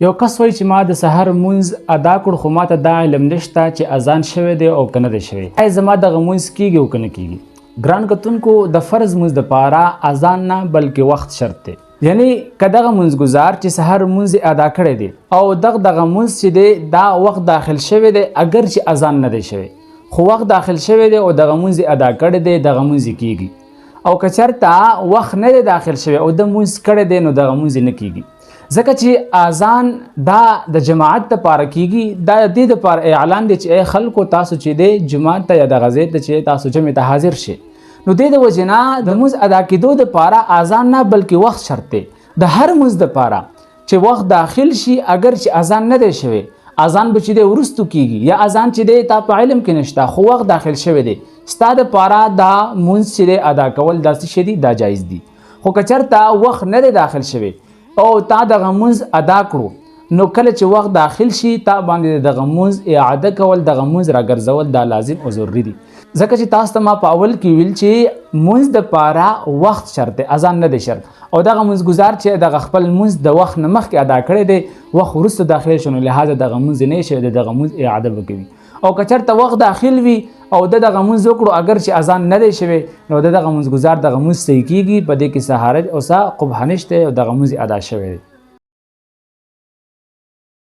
یو کس وایي چې ما د سحر مونځ ادا کړ، خو ماته دا علم نشته چې اذان شوی دی او که نه دی شوی، آیا زما دغه مونځ کیږي او که نه کیږي؟ ګران کتونکو، د فرض مونځ دپاره اذان نه بلکې وخت شرط دی. یعنی که دغه مونځ ګزار چې سحر مونځ ادا کړی دی او دغه مونځ چې دی دا وخت داخل شوی دی، اګر چې اذان نه دی شوی خو وخت داخل شوی دی او دغه مونځ ادا کړی دی، دغه مونځ کیږي. او که چېرته وخت نه دی داخل شوی او د مونځ کړی دی نو دغه مونځ نه کیږي، ځکه چې اذان دا د جماعت لپاره کیږي. دا د دې لپاره اعلان دی چې ای خلکو، تاسو چې دی جماعت ته یا دغه ځای ته چې تاسو جمع ته حاضر شئ. نو دې د وجې نه د مونځ ادا کېدو دپاره اذان نه بلکې وخت شرط دی. د هر مونځ دپاره چې وخت داخل شي، اګر چې اذان نه دی شوی، اذان به چې دی وروستو کیږي، یا اذان چې دی تا په علم کې نشته خو وخت داخل شوی دی، ستا دپاره دا مونځ چې دی ادا کول دا څه شی دي؟ دا جایز دي. خو که چېرته وخت نه دی داخل شوی او تا دغه مونځ ادا کړو، نو کله چې وخت داخل شي تا باندې دغه مونځ اعاده کول، دغه مونځ راګرځول دا لازم او ضروري دي. ځکه چې تاسو ته ما په اول کې ویل چې مونځ د پاره وخت شرط دی، اذان نه دی شرط. او دغه مونځ ګزار چې دغه خپل مونځ د وخت نه مخکې ادا کړی دی، وخت وروسته داخل شو، نو لهذا دغه مونځ نه شي، دغه مونځ اعاده به کوي. او که چېرته وخت داخل وي او د دغه مونځ وکړو اګر چې اذان نه دی شوی، نو د دغه مونځ ګزار دغه مونځ صحیح کیږي، په دې کې څه حرج او څه قبح نشته او دغه مونځ ادا شوی دی.